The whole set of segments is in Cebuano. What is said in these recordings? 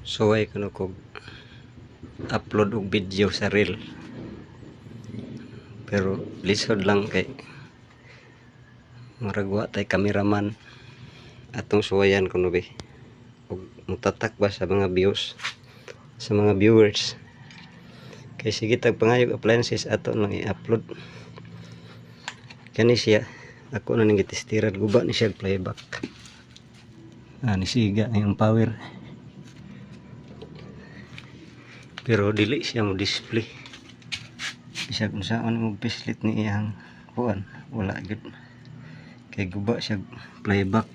Suway kuno kog upload og video sa reel, pero lisod lang kay murag wa tay cameraman. Atong suwayan kuno be og motatak ba sa mga views, sa mga viewers, kay sige tag pangayog appliances, ato nang i-upload. Kani siya, ako na ning gitestiran, guba ni siya playback. Ah, nisiga na yung power, pero dili siya mo display. Bisag unsaon mo pislit ni iyang kuan, wala gyud, kay guba siya playback.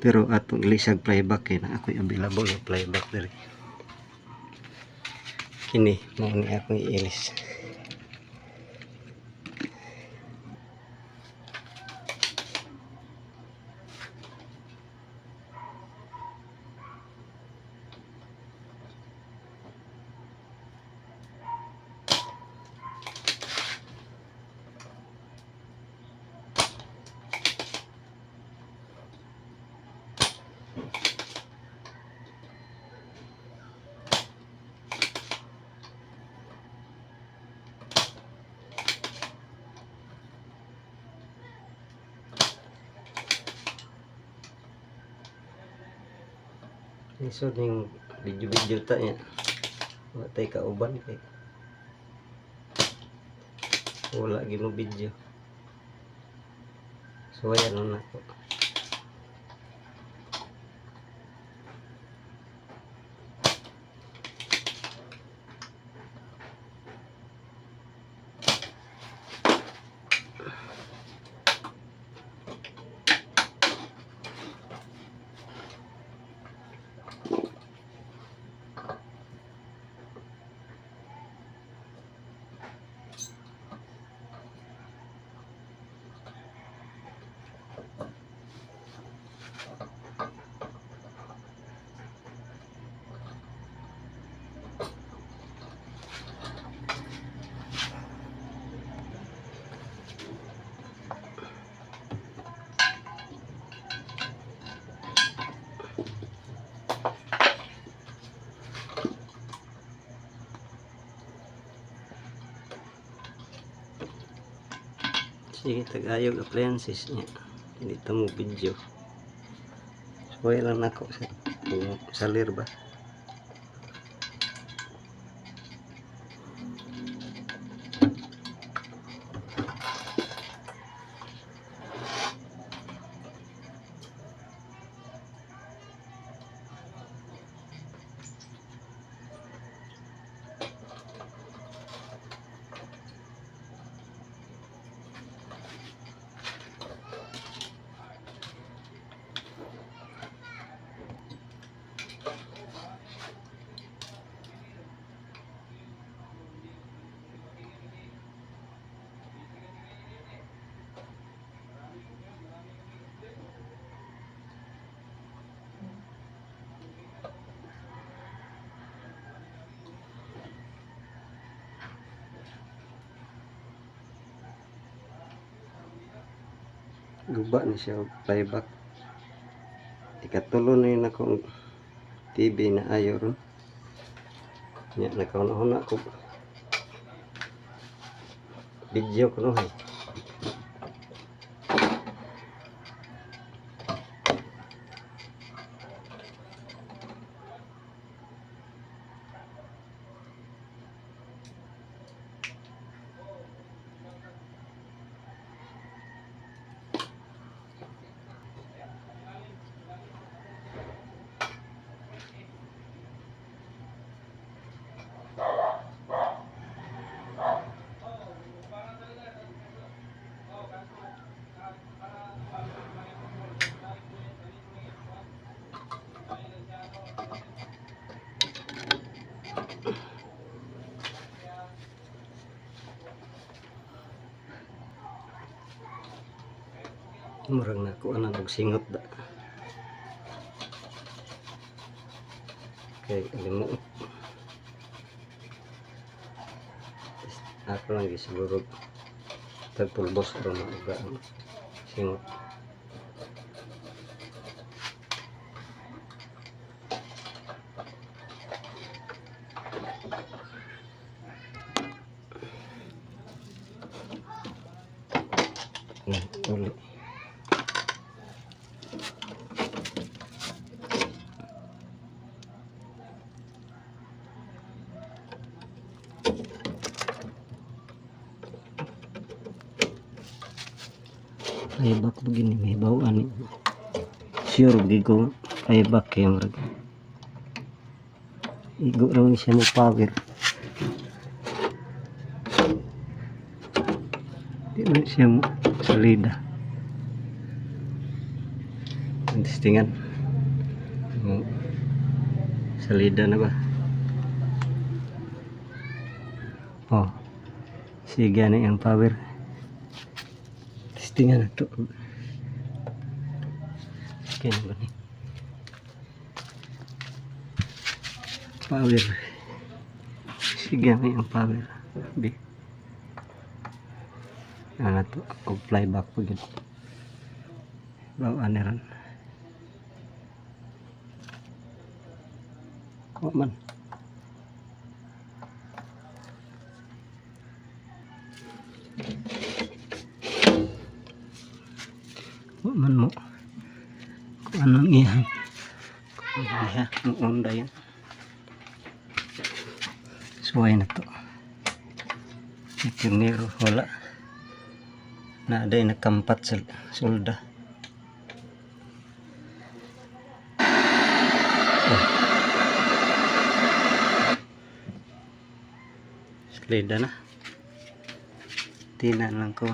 Pero atong ilisag playback kay na ako'y available nga playback diri. Kini mao ni akong iilis. Lisod ning video video ta niya, wa tay kauban kay wala gyud mo video. Suwayan na nako. Sige tag-ayog appliances niya, hindi ta mo video. Suway lang nako sa salir ba. Guba ni siya og playback. Ikatulo na yun akong TV na ayo ron nya, nakahuna-huna ko video kuno hay. Murag nakuha na og singot da kay limuot. Ako lang gisiguro tagpulbos aron mauga ang singot. Uli. Playback ba gini may bawaan ni. Sure gid ko playback kay murag. Igo raw ni siya mo power. Di man siya mo salida. Ang testingan. Mo salida na ba? Oh. Sige na yung power. Testingan na to. Okay na ba ni? Power. Sige na yung power. B. Ano na to? Og playback po gid. Bawaan na ron. Wa man. Wa man mo. Kung anong iyang. Kung anong iya. Ang onda yan. Suway na to. Pionero wala. Na aday nakampat sa sulda. Oh. Salida na. Tinan lang ko.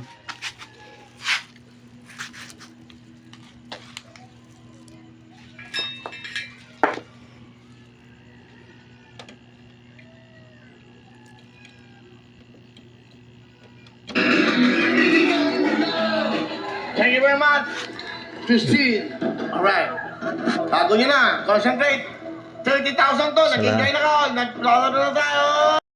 Thank you very much. Christine. Alright. Bago nyo na. Concentrate. 30,000 to. Nag-enjoy na ka. Nag-lolo na tayo.